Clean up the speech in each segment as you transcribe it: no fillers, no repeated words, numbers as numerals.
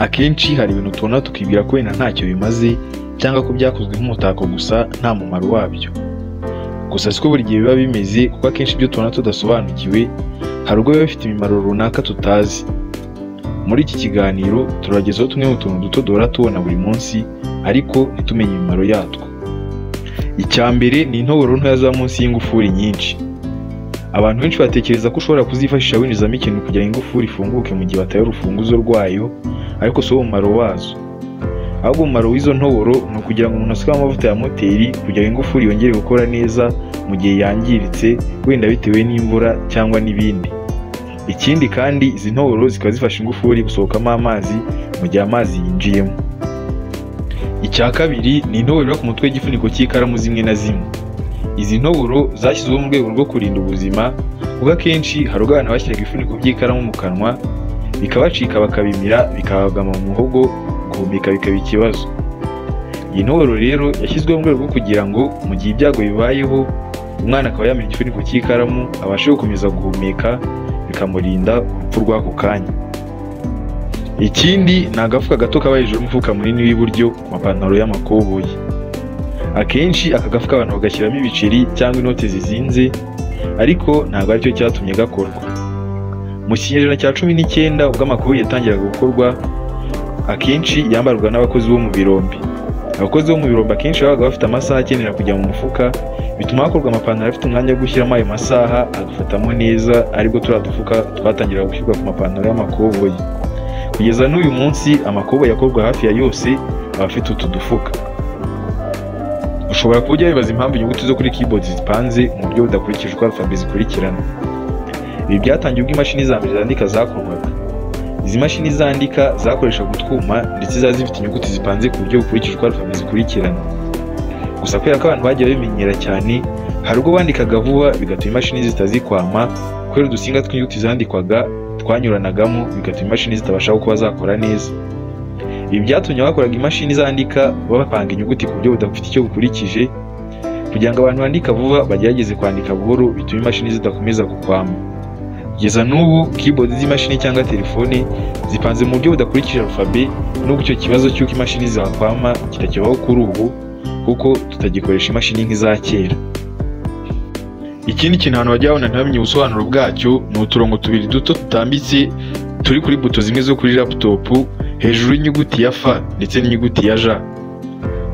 Akenshi hari ibintu tubona tukibwira ko wenda ntacyo bimaze cyangwa ko byakozwe nk'umutako gusa nta mumaro wabyo. Gusa siko buri gihe biba bimeze, kuko akenshi ibyo tubona tudasobanukiwe hari ubwo biba bifite imimaro runaka tutazi. Muri iki kiganiro turagezaho tumwe mu tuntu duto duhora tubona buri munsi ariko ntitumenye imimaro yatwo. Icya mbere ni intoboro ntoya za munsi y'ingufuri nyinshi. Abantu benshi batekereza ko ushobora kuzifashisha winjizamo ikintu kugira ngo ingufuri ifunguke mu gihe bataye urufunguzo rwayo, ariko si wo mumaro wazo. Ahubwo umumaro w'izo ntoboro ni ukugira ngo umuntu asukemo amavuta ya moteri kugira ngo ingufuri yongere gukora neza mu gihe yangiritse, wenda bitewe n'imvura cyangwa n'ibindi. Ikindi kandi izi ntoboro zikaba zifasha ingufuri gusohokamo amazi mu gihe amazi yinjiyemo. Icya kabiri ni intoboro iba ku mutwe w'igifuniko cy'ikaramu zimwe na zimwe. Izi ntoboro zashyizweho mu rwego rwo kurinda ubuzima, kuko akenshi hari ubwo abantu bashyiraga ibifuniko by'ikaramu mu kanwa bikabacika bakabimira bikabagama mu muhogo, guhumeka bikaba ikibazo. Iyi ntoboro rero yashyizweho mu rwego rwo kugira ngo mu gihe ibyago bibayeho umwana akaba yamira igifuniko cy'ikaramu abashe gukomeza guhumeka, bikamurinda urupfu rw'ako kanya. Ikindi ni agafuka gato kaba hejuru y'umufuka munini w'iburyo ku mapantaro y'amakoboyi. Akenshi aka gafuka abantu bagashyiramo ibiceri cyangwa inote zizinze, ariko ntabwo aricyo cyatumye gakorwa. Mu kinyejana cya 19 ubwo amakoboyi yatangiraga gukorwa, akenshi yambarwaga n'abakozi bo mu birombe. Abakozi bo mu birombe akenshi babaga bafite amasaha akenera kujya mu mufuka, bituma hakorwa amapantaro afite umwanya wo gushyiramo ayo masaha agafatamo neza, aribwo turiya dufuka twatangiraga gushyirwa ku mapantaro y'amakoboyi. Kugeza n'uyu munsi amakoboyi akorwa hafi ya yose aba afite utu dufuka. Ushobora kuba ujya wibaza impamvu inyuguti zo kuri keyboard zipanze mu buryo budakurikije uko alphabet zikurikirana. Ibi byatangiye ubwo imashini za mbere zandika zakorwaga. Izi mashini zandika zakoreshaga utwuma ndetse zari zifite inyuguti zipanze ku buryo bukurikije uko alphabet zikurikirana. Gusa kubera ko abantu bagiye babimenyera cyane, hari ubwo bandikaga vuba bigatuma imashini zitazikwama, kubera udusinga tw'inyuguti zandikwaga twanyuranagamo bigatuma imashini zitabasha kuba zakora neza. Ibi byatumye abakoraga imashini zandika bapanga inyuguti ku buryo budafite icyo bukurikije, kugira ngo abantu bandika vuba bagerageze kwandika buhoro bituma imashini zidakomeza gukwama. Kugeza n'ubu keyboard z'imashini cyangwa telefone zipanze mu buryo budakurikije alphabet, nubwo icyo kibazo cy'uko imashini zakwama kitakibaho kuri ubu, kuko tutagikoresha imashini nk'iza kera. Ikindi kintu abantu bajya babona ntibamenye ubusobanuro bwacyo ni uturongo tubiri duto tutambitse turi kuri buto zimwe zo kuri laptop, hejuru y'inyuguti ya F ndetse n'inyuguti ya J.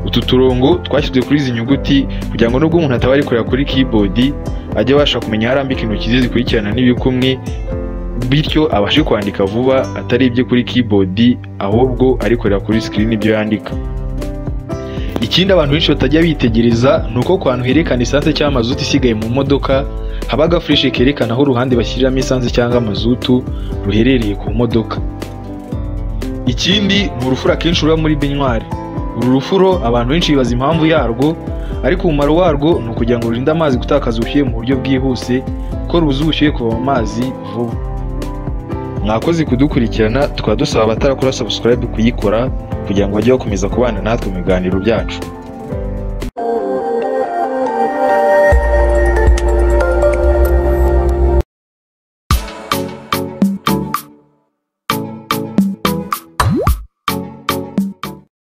Utu turongo twashyizwe kuri izi nyuguti kugira ngo nubwo umuntu ataba ari kureba kuri keyboard ajye abasha kumenya aho arambika intoki ze zikurikirana n'ibikumwe, bityo abashe kwandika vuba atarebye kuri keyboard ahubwo ari kureba kuri screen ibyo yandika. Ikindi abantu benshi batajya bitegereza ni uko ku hantu herekana esanse cyangwa mazutu isigaye mu modoka haba agafureshe kerekana aho uruhande bashyiriramo esanse cyangwa mazutu ruherereye ku modoka. Ikindi ni urufuro akenshi ruba muri benywari. Uru rufuro abantu benshi bibaza impamvu yarwo, ariko umumaro warwo ni ukugira ngo rurinde amazi gutakaza ubushyuhe mu buryo bwihuse, kuko rubuza ubushyuhe kuva mu mazi vuba. Mwakoze kudukurikirana, tukaba dusaba abatarakora subscribe kuyikora kugira ngo bajye bakomeza kubana natwe mu biganiro byacu.